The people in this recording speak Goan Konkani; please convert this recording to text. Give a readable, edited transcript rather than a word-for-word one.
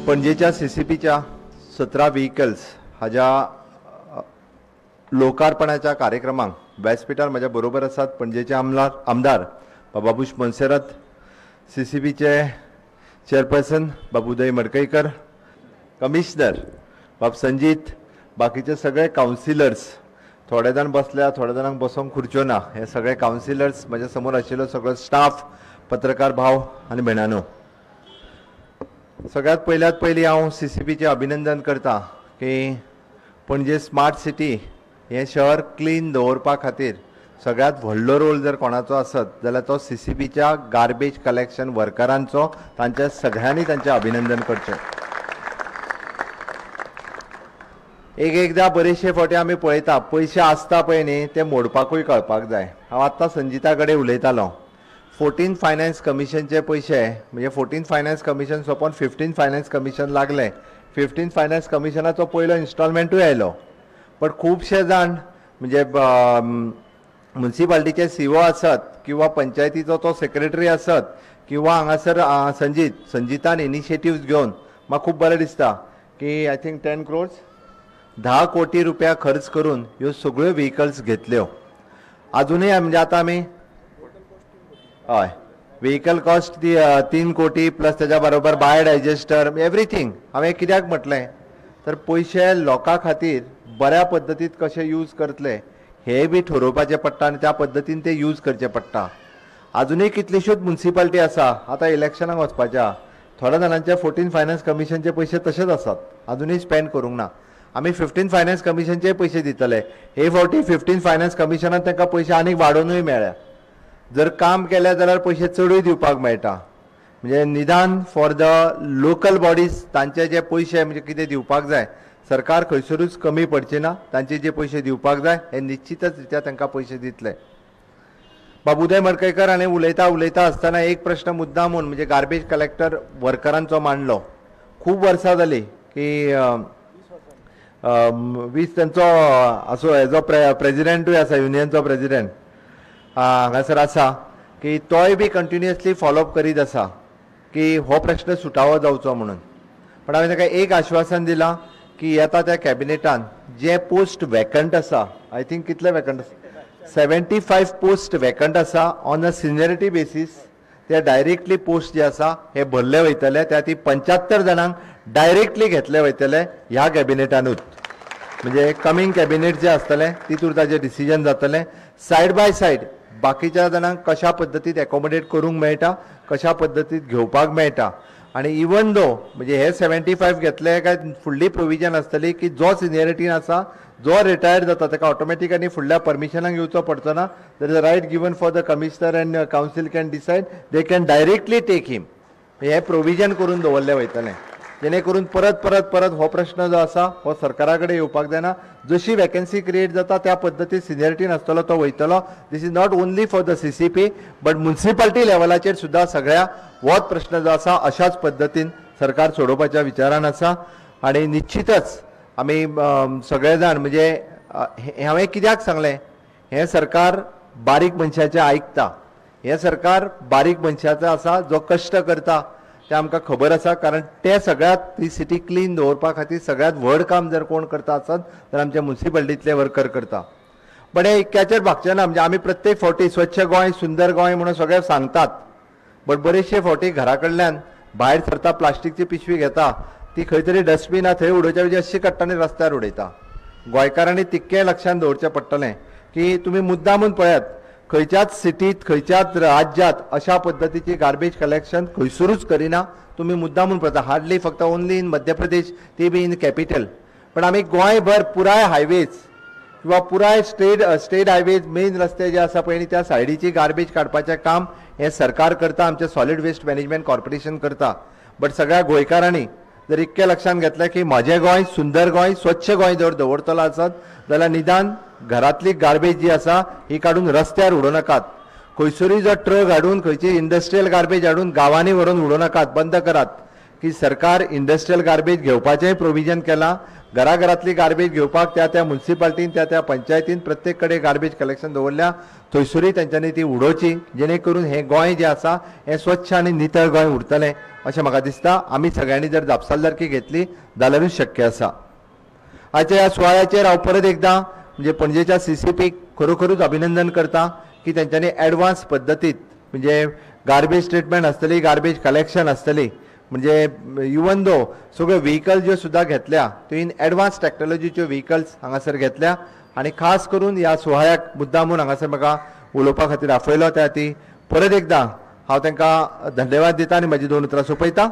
पणजेच्या सीसीपीच्या 17 व्हेकल्स हाज्या लोकार्पणाच्या कार्यक्रमाक व्यासपीठार म्हज्या बरोबर आसात पणजेचे आमदार बाबूश मोन्सेरात, सीसीपीचे चेअरपर्सन बाबू उदय मडकईकर, कमिशनर बाब संजीत, बाकीचे सगळे कावन्सिलर्स, थोडे जाण बसल्या, थोड्या जाणांक बसोंक खुर्च्यो ना, हे सगळे कावन्सिलर्स, म्हज्या समोर आशिल्लो सगळो स्टाफ, पत्रकार भाव आनी भयणांनो, सगळ्यात पयल्यात पयलीं हांव सीसीपीचें अभिनंदन करता की पणजे स्मार्ट सिटी हें शहर क्लीन दवरपा खातीर सगळ्यात व्हडलो रोल जर कोणाचो आसत जाल्यार तो सीसीपीच्या गार्बेज कलेक्शन वर्करांचो. तांच्या सगळ्यांनी तांचें अभिनंदन करचें. एक एकदां बरेचशे फावटी आमी पळयता पयशे आसता पळय न्ही ते मोडपाकूय कळपाक जाय. हांव आत्तां संजिता कडेन उलयतालो. 14 फायनान्स कमिशनचे पयशे म्हणजे 14 फायनान्स कमिशन सोंपोवन 15 फायनान्स कमिशन लागलें. 15 फायनान्स कमिशनाचो पयलो इन्स्टॉलमेंटूय आयलो, बट खुबशे जाण म्हणजे मुन्सिपाल्टीचे सीओ आसत किंवा पंचायतीचो तो सेक्रेटरी आसत किंवा हांगासर संजितान इनिशिएटिव्स घेवन म्हाका खूब बरें दिसता की I think 10 crores 10 कोटी रुपया खर्च करून ह्यो सगळ्यो व्हेकल्स घेतल्यो. आजुनूय म्हणजे आतां आमी हय व्हेकल कॉस्ट ती 3 कोटी प्लस त्याच्या बरोबर बायोडायजेस्टर एवरीथींग. हांवें कित्याक म्हटलें तर पयशे लोकां खातीर बऱ्या पद्दतीन कशे यूज करतले हे बी ठरोवपाचें पडटा आनी त्या पद्दतीन ते यूज करचे पडटा. आजुनूय कितल्योश्योच मुन्सिपाल्टी आसा आतां इलेक्शनाक वचपाच्या, थोड्या जाणांचे 14 फायनान्स कमिशनचे पयशे तशेच आसात, आजुनूय स्पेंड करूंक ना. आमी 15 फायनान्स कमिशनचे पयशे दितले. हे फावटी 15 फायनान्स कमिशनान तांकां पयशे आनीक वाडोवनूय मेळ्ळ्या. जर काम केलें जाल्यार पयशे चडूय दिवपाक मेळटा. म्हणजे निदान फॉर the local bodies तांचे जे पयशे म्हणजे कितें दिवपाक जाय, सरकार खंयसरूच कमी पडचे ना, तांचे जे पयशे दिवपाक जाय हे निश्चितच रित्या तांकां पयशे दितले. बाबू उदय मडकईकर हाणें उलयता उलयता आसतना एक प्रश्न मुद्दामून म्हणजे गार्बेज कलेक्टर वर्करांचो मांडलो. खूब वर्सां जाली की 20 तांचो असो हेजो प्रेजिडेंटूय आसा, युनियनचो प्रेजिडेंट हांगासर आसा की तोय बी कंटिन्युअसली फॉलोअप करीत आसा की हो प्रश्न सुटावो जावचो म्हणून. पण हांवें ताका एक आश्वासन दिलां की येता त्या कॅबिनेटान जे पोस्ट वेकंट आसा, I think कितले वेकंट आसा, 75 पोस्ट वेकंट आसा ऑन अ सिनियरिटी बेसीस, ते डायरेक्टली पोस्ट जे आसा हे भरले वयतले. त्या ती 75 जाणांक डायरेक्टली घेतले वयतले ह्या कॅबिनेटानूच. म्हणजे कमींग कॅबिनेट जे आसतलें तितूर ताजें डिसिजन जातलें. सायड बाय सायड बाकीच्या जाणांक कशा पद्दतीन एकोमोडेट करूंक मेळटा, कशा पद्दतीन घेवपाक मेळटा. आनी इवन दो म्हणजे हे 75 घेतले काय फुडली प्रोविजन आसतली की जो सिनियरिटीन आसा जो रिटायर्ड जाता ताका ऑटोमॅटिकली फुडल्या परमिशनाक येवचो पडचो ना. There is a right given for the commissioner and council can decide, they can directly take him. हें प्रोविजन करून दवरलें वयतलें जेणे करून परत परत परत हो प्रश्न जो आसा हो सरकारा कडेन येवपाक जायना. जशी वेकन्सी क्रिएट जाता त्या पद्दतीन सिनियरिटीन आसतलो तो वयतलो. This is not only for the CCP but municipality लेवलाचेर सुद्दां सगळ्या होच प्रश्न जो आसा अशाच पद्दतीन सरकार सोडोवपाच्या विचारान आसा. आनी निश्चितच आमी सगळे जाण म्हणजे हांवें कित्याक सांगलें, हें सरकार बारीक मनशाचें आयकता, हें सरकार बारीक मनशाचो आसा जो कश्ट करता तें आमकां खबर आसा. कारण ते सगळ्यात ती सिटी क्लीन दवरपा खातीर सगळ्यात व्हड काम जर कोण करता आसत तर आमच्या मुन्सिपाल्टींतले वर्कर करता. बट हे इतक्याचेर भागचें ना. म्हणजे आमी प्रत्येक फावटी स्वच्छ गोंय सुंदर गोंय म्हणून सगळे सांगतात, बट बरेचशे फावटी घरा कडल्यान भायर सरता प्लास्टीकची पिशवी घेता, ती खंय तरी डस्टबीन आहा थंय उडोवच्या ऐवजी अशी काडटा आनी रस्त्यार उडयता. गोंयकारांनी तितकें लक्षांत दवरचें पडटलें की तुमी मुद्दामून पळयात खंयच्याच सिटीत खंयच्याच राज्यांत अशा पद्दतीची गार्बेज कलेक्शन खंयसरूच करिना. तुमी मुद्दामून पळयता हार्डली फक्त ओनली इन मध्य प्रदेश, ती बी इन कॅपिटल. पण आमी गोंयभर पुराय हायवेज किंवा पुराय स्टेट हायवेज मेन रस्ते जे आसा पळय न्ही त्या सायडीची गार्बेज काडपाचें काम हें सरकार करता, आमचें सॉलीड वेस्ट मॅनेजमेंट कॉर्पोरेशन करता. बट सगळ्या गोंयकारांनी जर इतकें लक्षांत घेतलें की म्हजें गोंय सुंदर गोंय स्वच्छ गोंय जर दवरतलो आसत जाल्यार निदान घरांतली गार्बेज जी आसा ही काडून रस्त्यार उडोवं नाकात. खंयसरूय जो ट्रक हाडून खंयची इंडस्ट्रियल गार्बेज हाडून गांवांनी व्हरून उडोवं नाकात, बंद करात. की सरकार इंडस्ट्रियल गार्बेज घेवपाचेंय प्रोविजन केलां. घराघरांतली गार्बेज घेवपाक त्या त्या मुन्सिपाल्टीन, त्या त्या पंचायतीन प्रत्येक कडेन गार्बेज कलेक्शन दवरल्या, थंयसरूय तेंच्यांनी ती उडोवची, जेणे करून हें गोंय जें आसा हें स्वच्छ आनी नितळ गोंय उरतलें अशें म्हाका दिसता. आमी सगळ्यांनी जर जापसालदारकी घेतली जाल्यारूच शक्य आसा. आयच्या ह्या सुवाळ्याचेर हांव परत एकदां म्हणजे पणजेच्या CCP खरोखरूच अभिनंदन करता की तेंच्यांनी एडवान्स पद्दतीत म्हणजे गार्बेज ट्रिटमेंट आसतली, गार्बेज कलेक्शन आसतली, म्हणजे इवन दो सगळ्यो व्हिकल ज्यो सुद्दां घेतल्या त्यो इन एडवान्स टॅक्नोलॉजीच्यो व्हिकल्स हांगासर घेतल्या आनी खास करून ह्या सुवाळ्याक मुद्दामून हांगासर म्हाका उलोवपा खातीर आफयलो. त्या खातीर परत एकदां हांव तांकां धन्यवाद दिता आनी म्हजी 2 उतरां सोंपयता.